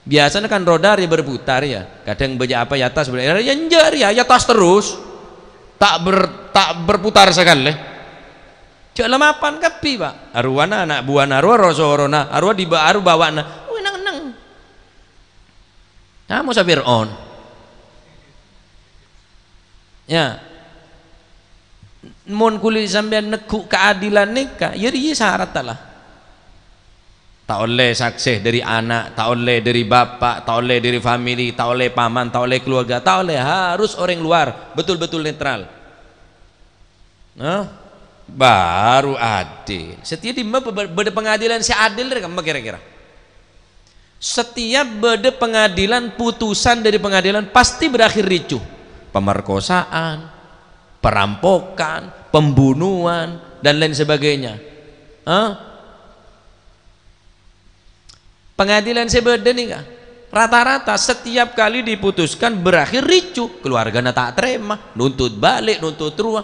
Biyasana kan roda rèya berputar, ya. Kadhâng bâjâ apa è attas, ya enjâ' rèya, è attas terros. Ta' ber-, ta' berputar sakalè. Jâ' la mapan kabbhi, Pa'. Arowana ana' buwâna, arowa ro-sorona, arowa diba-, arowa bawa'na. Wè, neng-enneng. Namo sa Fir'aun. Ya. Mon kulâ sampèyan neggu' kaadilan nèka, ya rèya saratta la. Ta' ollè saksè dhâri ana', ta' ollè dhâri bapa', ta' ollè dhâri famili, ta' ollè paman, ta' ollè keluarga, ta' ollè, harus orèng luar, betul-betul netral. Nah, baru adil. Setiap dimma bâ-, bâdâ pengadilan sè adil rè kemma kira-kira? Setiap bâdâ pengadilan, putusan dari pengadilan pasti berakhir ricuh. Pemerkosaan, perampokan, pembunuhan, dan lain sebagainya. Hah? Pengadilan sè bâdâ nèka, rata-rata setiap kali diputuskan berakhir ricuh, keluargana ta' tarèma, nuntut bâli', nuntut rowa.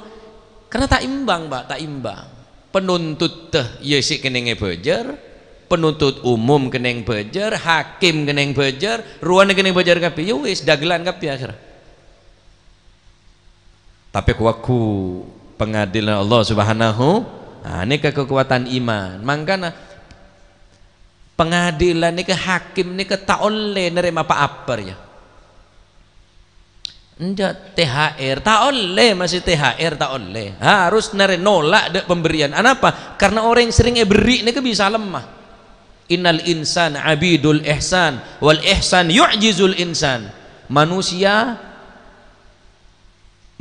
Karena ta' imbang, Pa', ta' imbang. Penuntut, tè, ya sè kennengnga bâjâr, penuntut umum kennengnga bâjâr, hakim kennengnga bâjâr, rowana kennengnga bâjâr kabbhi, ya wis, dhâghellân kabbhi akhèrra. Tapè ko-, wagu pengadilan Allah Subhanahu, nah, nèka kekuatan iman. Mangkana pengadilan nèka, hakim nèka ta' ollè narèma pa-apa rèya. Enjâ' T H R, ta' ollè, masih T H R ta' ollè. Harus narè-, nolak dâ' pemberian. Anapa? Karena orèng sering èberri' nèka bisa lemah. Innal insana abidul ihsan, wal ihsan yu'jizul insan. Manusia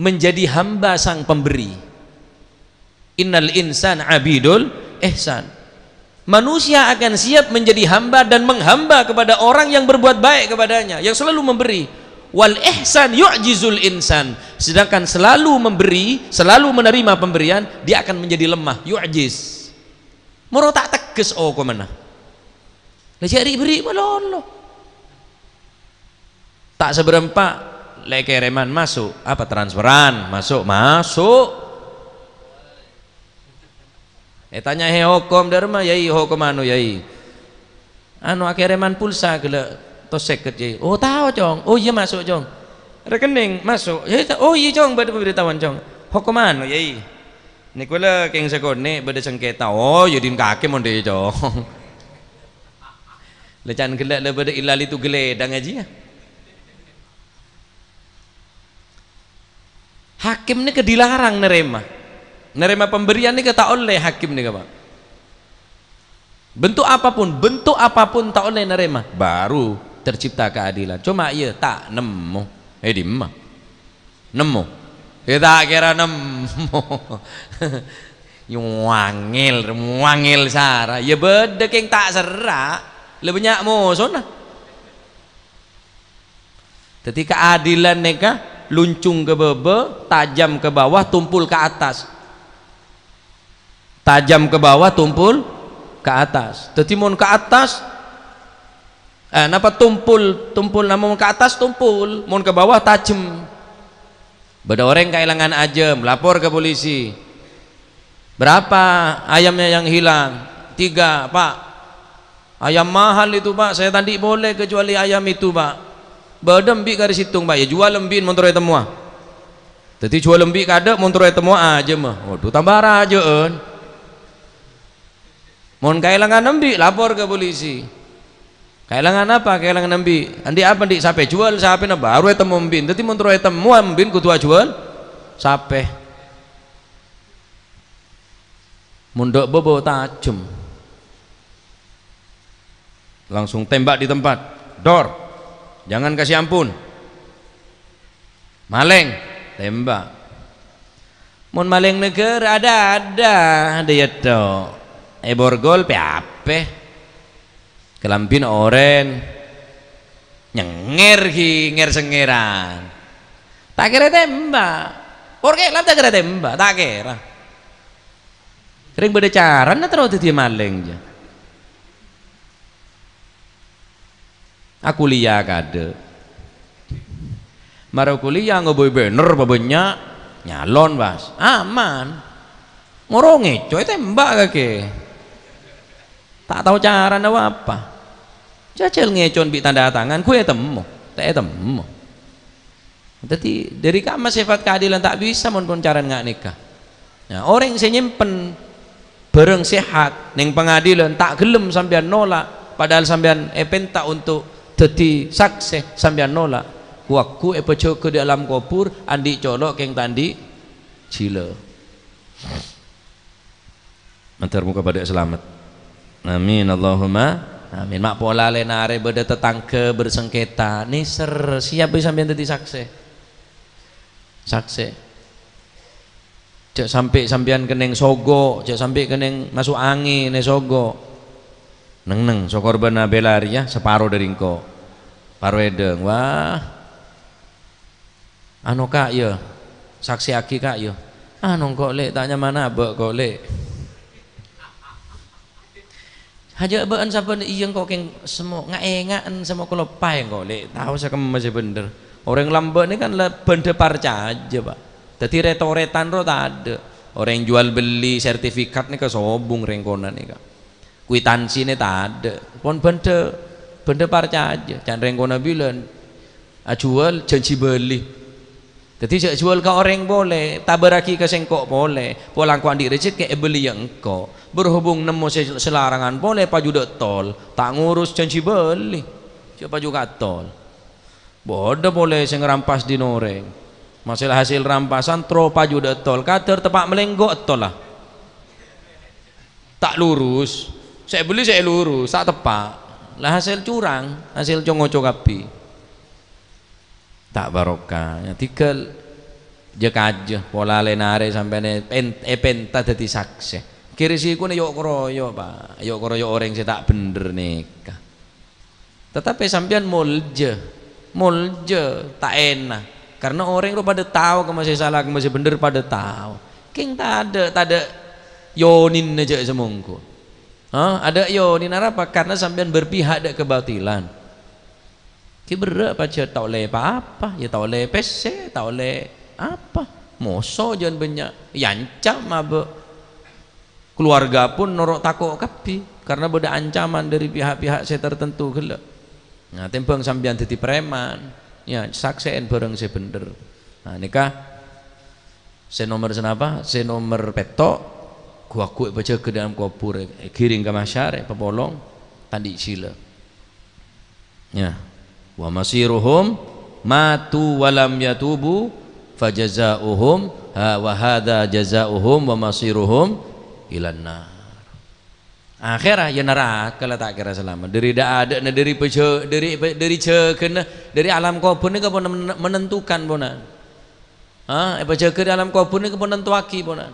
menjadi hamba sang pemberi. Innal insan abidul ihsan. Manusia akan siap menjadi hamba dan menghamba kepada orang yang berbuat baik kepadanya, yang selalu memberi. Wal ihsan yu'jizul insan. Sedangkan selalu memberi, selalu menerima pemberian, dia akan menjadi lemah, yu'jiz. Moro ta' tegghes okomanna. La jâ' ri'-berri' malolo. Ta' sabârâmpa, lè kèrèman maso', apa transferan, maso', maso'. Ètanya'è hokom dârma, "Yai, hokom anu, Yai?" "Anu, akèrèman pulsa ghellâ' tos sèket, Yai." "Oh, tao, Cong." "Oh, iyâ, maso', Cong." "Rekening, maso'." "Yâ, ta-, oh, iyâ, Cong, bâdâ pemberitahuan, Cong." "Hokom anu, Yai?" "Nèko la kèng sakonè' bâdâ sengketa." "Oh, yâ din kakè mon dhi', Cong." La can ghellâ' la bâdâ illal itu geleddhâng ajiyâ. Hakim nèka dilarang narèma. Narèma pemberian nèka ta' ollè hakim nèka, Pa'. Bentuk apapun, bentuk apapun ta' ollè narèma. Baru tercipta keadilan. Coma iyâ ta' nemmo. Eh, dimma? Nemmo? Yâ ta' kèra nemmo. Nyuwangèl, muwangèl sara. Yâ bâdâ kèng ta' serra'. La bânnya' mosona. Dhâddhi, kaadilan nèka luncung ka bâbâ, tajam ka bawah, tumpul ka attas. Tajam ka bawah, tumpul ka attas. Dhâddhi, mon ka attas, eh, napa tumpul, tumpul, napa mon ka attas tumpul, mon ka bawah tajem. Bâdâ orèng kaèlangan ajâm, lapor ka polisi. "Berapa ayamnya yang hilang?" "Tiga, Pak." "Ayam mahal itu, Pak, saya ta' andi' polè kecuali ayam itu, Pak." "Bâdâ embi' karè sèttong, Pak." "Ya, juwâl embi'en mon terro ètemmowa." Dhâddhi, juwâl embi' kaadâ', mon terro ètemmowa ajâm. Waduh, tamba arajâ'ân. Mon kaèlangan embi', lapor ka polisi. "Kaèlangan apa?" "Kaèlangan embi'." "Andi' apa, andi'?" "Sapè." "Juwâl sapèna, bhuru ètemmo embi'en." Dhâddhi, mon terro ètemmowa embi'en kodhu ajuwâl sapè. Mon dâ' bâbâ tajem. Langsung tembak di tempat. Dor. Jangan kasih ampun. Malèng. Tembak. Mon malèng naghârâ, ada-ada, dâ' iyâ tho. Èborgol pè-apè. Kalambhina orèn. Nyengngèr ghi, ngèr-sengngèran. Ta' kèra tembak. Por kèlap ta' kèra tembak, ta' kèra. Rèng bâdâ carana terro dhâddhiyâ malèng, jâ. Akuliya kaadâ'. Mara kuliya ngobbhuwi bannèr pabânnya', nyalon, pas. Aman. Moro ngèco', ètembak kakè. Ta' tao carana apa. Jhâjhâl ngèco' bi' tanda tangan, ghu ètemmo. Ta' ètemmo. Dhâddhi, dâri kamma sèfat kaadilan ta' bisa mon-, mon carana nga' nèka. Nah, orèng sè nyèmpen bhârâng sèhat neng pangadilan, ta' ghellem sampèyan nola', padahal sampèyan èpènta onto' dhâddhi saksè, sampèyan nola', ghu-lagghu èpajâgâ dâ' alam kobhur, andi' colo' kèng ta' andi' jhilâ. Mandhâr moghâ padâ salamet. Amin, Allahumma amin. Ma' pola lèna arè bâdâ tatangghâ bersengketa, nèser, siap bi' sampèyan dhâddhi saksè. Saksè. Jhâ' sampè' sampèyan kennèng sogo', jhâ' sampè' kennèng maso' angèn è sogo'. Neng-enneng, so korbhânna bhâlâ rèya saparo dâri engko'. Paro èdhâng, wah. Ano, Ka', yâ. Saksèyaghi, Ka', yâ. Ano, engko', Lè', ta' nyamana abâ', engko', Lè'. Hajâ bâ'ân sabbhân iyâ engko' kèng semmo nga'-ènga'an semmo kaloppaè engko', Lè'. Tao sè kemma sè bhendher. Orèng lambâ' nèka kan la bhendher parcajâ, Pa'. Dhâddhi rèt-torètan ro tadâ'. Orèng juwâl bellî sertifikat nèka sobung rèng kona nèka. Kwitansinè tadâ'. Pon bhendher, bhendher parcajâ. Can rèng kona bilân ajuwâl jhânjhi bâli. Dhâddhi jhâ' juwâl ka orèng polè, tabârraghi ka sèngko' polè. Polana engko' andi' rejekkè èbelliyâ engko'. Berhubung nemmo sè salarangan polè, paju dâ' tol, ta' ngurus jhânjhi bâli. Jhâ' paju ka tol. Bâdâ polè sè ngarampas dinah orèng. Masalah hasil rampasan, terro paju dâ' tol. Kadâr teppa' malèngghu' tol, la. Ta' lurus. Sè èbelli sè èlurus, ta' teppa'. La hasil curang, hasil co-ngoco kabbhi. Ta' barokah. Ya, tèghâl jhâ-kajâ, pola lèna arè sampèyan èpen-, èpènta dhâddhi saksè. Kèra sèkona yok-royok, Pa'. Yok-royok orèng sè ta' bhendher nèka. Tatapè sampèyan moljâ, moljâ, ta' èna. Karna orèng ro padâ tao kemma sè sala, kemma sè bhendher padâ tao. Kèng tadâ', tadâ' yonèna jhâ' sè mongghu. Ha, adâ' yonèna arapa? Karna sampèyan berpihak dâ' kabatilan. Ghi berrâ' pajhât ta' ollè pa-apa, ya ta' ollè pèssè, ta' ollè apa. Moso jhân bânnya', èancam abâ'. Kalowarga pon noro' tako' kabbhi, karna bâdâ ancaman dâri pihak-pihak sè tartanto ghellâ'. Nah, tèmbhâng sampèyan dhâddhi preman, ya, saksè'è bhârâng sè bhendher. Nah, nèka sè nomer sanapa? Sè nomer pètto', ghu-lagghu èpajâgâ dâlem kobhur, èghirèng ka mahsyar, èpapolong, ta' andi' jhilâ. Ya. "Wa masiruhum matu wa lam yatubu, fa jaza'uhum ha-, wa hadza jaza'uhum wa masiruhum ilan nar." Akhèrra ya naraka la ta' kèra salamet. Dâri dâ'-adâ'na, dâri pajâ-, dâri, dâri jâgâna, dâri alam kobhur nèka pon men-, menentukan, ponan. Ha, èpajâgâ dâri alam kobhur nèka pon nentoaghi, ponan.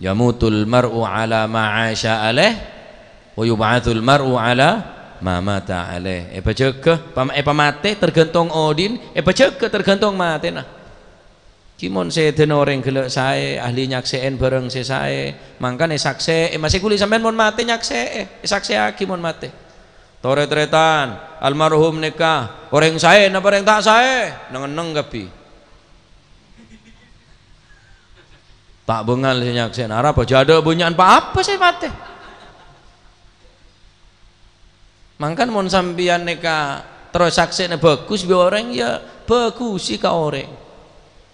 "Yamutul mar'u ala ma 'asya alaih, wa yub'atsul mar'u ala ma mata alaih. Èpajâgâ, pam-, èpamatè tergantung odi'na, èpajâgâ tergantung matèna. Ghi mon sèdhâna orèng ghellâ' saè, ahli nyaksè'è bhârâng sè saè, mangkana èsaksè'è, masè ghuli sampèyan mon matè nyaksè'è, èsaksè'aghi mon matè. Torè-tarètan, almarhum nèka orèng saè napa orèng ta' saè? Neng-enneng kabbhi. Ta' bângal sè nyaksè'è, arapa jhâ' adâ' bânnya'an pa-apa sè matè. Mangkana mon sampèyan nèka terro saksè'na bhâghus bi' orèng, ya bhâghusi ka orèng.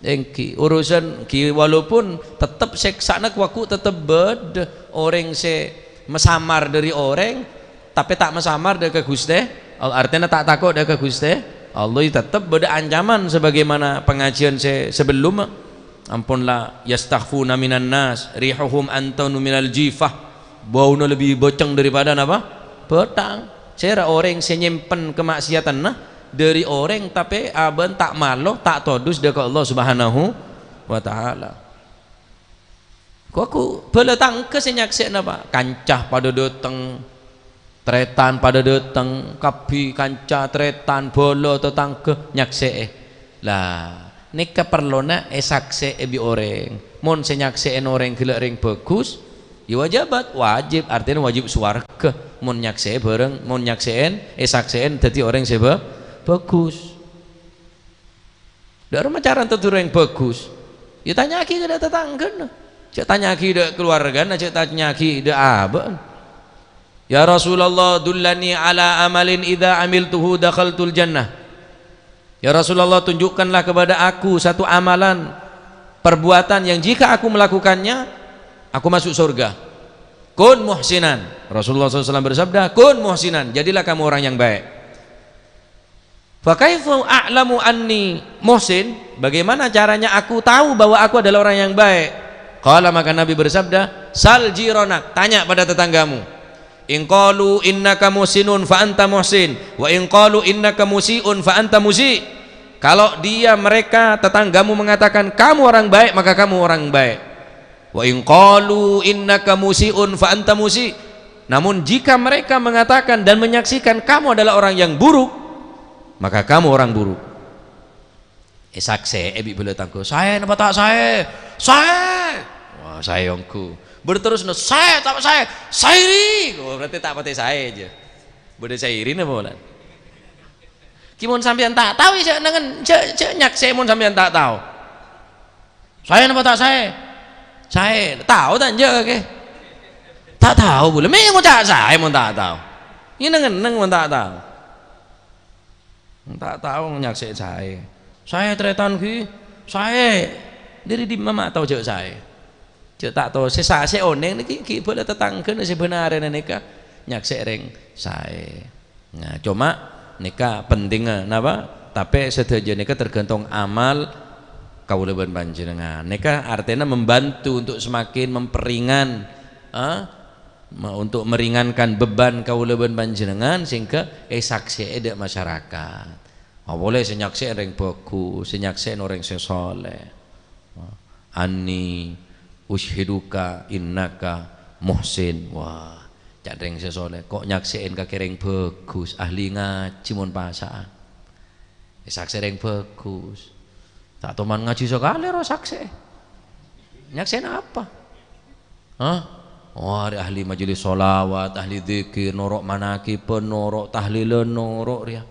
Èngghi, urusan ghi walaupun tettep sèksana kowa ghu tettep bâdâ. Orèng sè masamar dâri orèng, tapè ta' masamar dâ' ka Ghustè Allah, artèna ta' tako' dâ' ka Ghustè Allah, ya tettep bâdâ ancaman sebagaimana pengajian sè sabellunna. Ampon la yastakhfuna minan nas, rihuhum antanu minal jifah. Bâuna lebbi bâceng daripada napa? Bâthang. Sèra orèng sè nyèmpen kamaksiatanna dâri orèng, tapè abâ'na ta' malo, ta' todus dâ' ka Allah Subhanahu wa Ta'ala. Kowa ghu bhâlâ tatangghâ sè nyaksè'è napa? Kanca padâ dâteng, tarètan padâ dâteng, kabbhi kanca, tarètan, bhâlâ, tatangghâ nyaksè'è. La, nèka parlona èsaksè'è bi' orèng. Mon sè nyaksè'è orèng ghellâ' rèng bhâghus, ya wajabat, wajib, artèna wajib sowarghâ. Mon nyaksè'è bhâreng, mon nyaksè'è, èsaksè'è dhâddhi orèng sè bhâ-, bhâghus. Dâ' remma carana dhâddhi orèng bhâghus? Ya tanya'aghi ka dâ' tatangghâna. Jhâ' tanya'aghi dâ' kalowargana, jhâ' tanya'aghi dâ' abâ'na. "Ya Rasulullah, dullani ala amalin idza amiltuhu dakhaltul jannah." "Ya Rasulullah, tunjukkanlah kepada aku satu amalan, perbuatan yang jika aku melakukannya, aku masuk surga." "Kun muhsinan." Rasulullah sallallahu alaihi wasallam bersabda, "Kun muhsinan, jadilah kamu orang yang baik." "Fa kaifa a'lamu anni muhsin? Bagaimana caranya aku tahu bahwa aku adalah orang yang baik?" Qala, maka Nabi bersabda, "Sal jiranak, tanya pada tetanggamu. In qalu innaka muhsinun fa anta muhsin, wa in qalu innaka musi'un fa anta musi'." Kalau dia, mereka, tetanggamu mengatakan, "Kamu orang baik," maka kamu orang baik. "Wa in qalu innaka musi'un fa anta musi'." Namun jika mereka mengatakan dan menyaksikan kamu adalah orang yang buruk, maka kamu orang buruk. Èsaksè'è bi' bhâlâ tatangghâ. "Saè napa ta' saè?" "Saè." "Wah, saè ongghu." Bâdâ terros, "Saè, ta' saè?" "Sairi." Oh, berarti ta' patè saè jâ. Bâdâ sairina polana. Ghi mon sampèyan ta' tao, ya jhâ' nengngen, jhâ', jhâ' nyaksè'è mon sampèyan ta' tao. "Saè napa ta' saè?" "Saè." Tao ta' enjâ' kakè? Ta' tao polè. Mè' ngoca' saè mon ta' tao. Iyâ neng-enneng mon ta' tao. Ta' tao nyaksè'è saè. "Saè tarètan ghi?" "Saè." Dâri dimma ma' tao jhâ' saè? Jhâ' ta' tao. Sè sa-, sè onèng nèka ghi' bhâlâ tatangghâna sè bânarèna nèka nyaksè'è rèng saè. Nah, coma nèka pentingnga napa? Tapè sadhâjâ nèka tergantung amal kaulâ bân panjhennengngan. Nèka artèna membantu untuk semakin memperingan, eh, me-, untuk meringankan beban kaulâ bân panjhennengngan sehingga èsaksè'è dâ' masyarakat. Mapolè sè nyaksè'è rèng bhâghus, sè nyaksè'è orèng sè sholèh. "Anni ushiduka innaka muhsin." Wah, ca'na rèng sè sholèh, ko' nyaksè'è kakè rèng bhâghus, ahli ngajhi mon pasa'an. Èsaksè'è rèng bhâghus. Ta' toman ngajhi sakalè rowa saksè'è. Nyaksè'è apa? Hah? Oh, arè ahli majelis sholawat, ahli dzikir, noro' manakiban, noro' tahlilan, noro' rèya.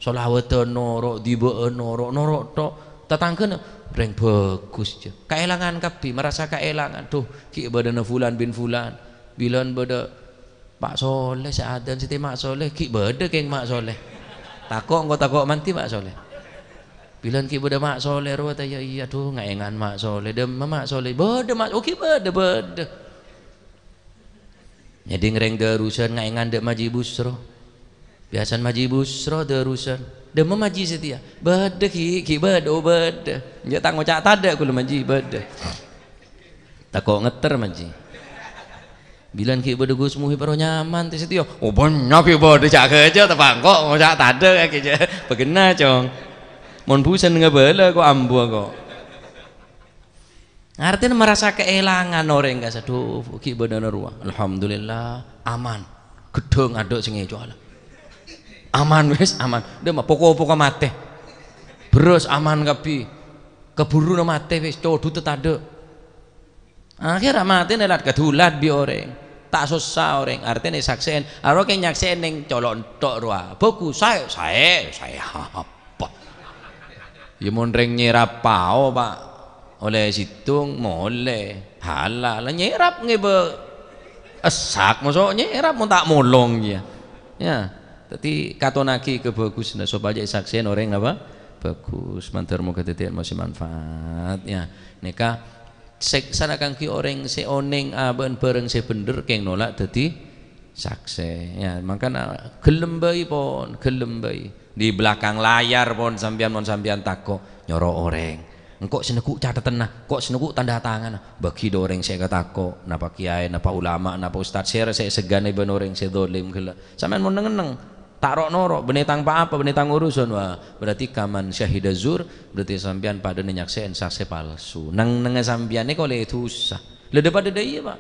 Sholawatan noro', dhiba'an noro', noro' tok. Tatangghâna rèng bhâghus jâ. Kaèlangan kabbhi, marasa kaèlangan. Duh, ghi' bâdâna fulan bin fulan. Bilân bâdâ Pa' Soleh sè adzan, sè tè Ma' Soleh, ghi' bâdâ kèng Ma' Soleh. Tako' engko' tako' mandhi Ma' Soleh. Bilân ghi' bâdâ Ma' Soleh rowa ta' iyâ, iyâ, duh, ngaèngan Ma' Soleh. Dâmma Ma' Soleh. Bâdâ Ma', oh, ghi' bâdâ, bâdâ. Nyèding rèng Darusan ngaèngan dâ' Maji Busro. Biyasana Maji Busro Darusan. Dâmma Maji Setia. Bâdâ ghi', ghi' bâdâ, oh, bâdâ. Enjâ' ta' ngoca' tadâ' kaulâ Maji, bâdâ. Tako' ngetter Maji. Bilân ghi' bâdâ Gus Muhib ro nyaman tè Setia. Oh, bânnya' ghi' bâdâ ca'-ghâca' ta' bângko' ngoca' tadâ' kakè jâ. Paghenna, Cong. Mon busen ngabâlâ ko' ambuwâ ko'. Artèna marasa kaèlangan orèng ka'issa', "Duh, ghi' bâdâna rowa." Alhamdulillah, aman. Ghedhâng adâ' sè ngèco' Allah. Aman wis, aman. Dâ' ma' poko-poko matè. Bherrâs aman kabbhi. Kabhuruna matè wis, codhuta tadâ'. Akhèra matèna lat kadulat bi' orèng. Ta' sossa orèng, artèna èsaksè'è. Aro kè nyaksè'è neng colo' entok rowa. Bhâghus, saè, saè, saè apa? Ya mon rèng nyèrap pao, Pak. Ollè sèttong, molè. Halal. Nyèrap ngèbâ èsak, moso' nyèrap mon ta' molong, ya. Ya. Dhâddhi, katonaghi kabhâghusânna sopajâ èsaksè'è orèng apa? Bhâghus. Mandhâr moghâ dhâddhi èlmo sè manfaat, ya. Nèka sèksana kaangghuy orèng sè onèng abâ'na bhârâng sè bhendher kèng nola' dhâddhi saksè. Ya, mangkana ghellem bhâi, pon, ghellem bhâi. Di belakang layar, pon, sampèyan, mon sampèyan tako', nyoro orèng. Engko' sè neggu' cathetanna, engko' sè neggu' tanda tanganna. Bâgi dâ' orèng sè èkatako', napa kiyaè, napa ulama, napa ustad, sèra sè èsegghâna bân orèng sè dzalim ghellâ'. Sampèyan mon neng-enneng, ta' ro'-noro', bânnè tang pa-apa, bânnè tang urusan, wah, berarti kaman syahida zur, berarti sampèyan padâna nyaksè'è saksè palsu. Neng-ennengnga sampèyan nèka ollè dhusa. Lha, dâ-padâ dâ' iyâ, Pak.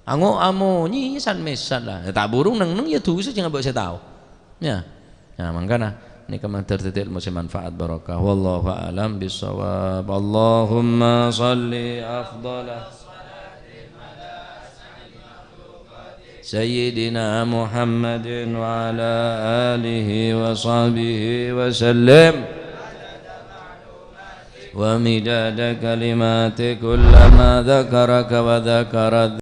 Ango' amonyè san-mèsan la. Ta' burung neng-enneng ya dhusa, jhâ' ngabâ' sè tao. Ya. Nah, mangkana nèka mandhâr dhâddhi èlmo sè manfaat barokah. Wallahu a'lam bissawab. Allahumma shalli afdhala Sayyidina Muhammadin wa ala alihi wa sahbihi wa sallim. Wa midada kalimati kullama dzakaraka wa dzakarat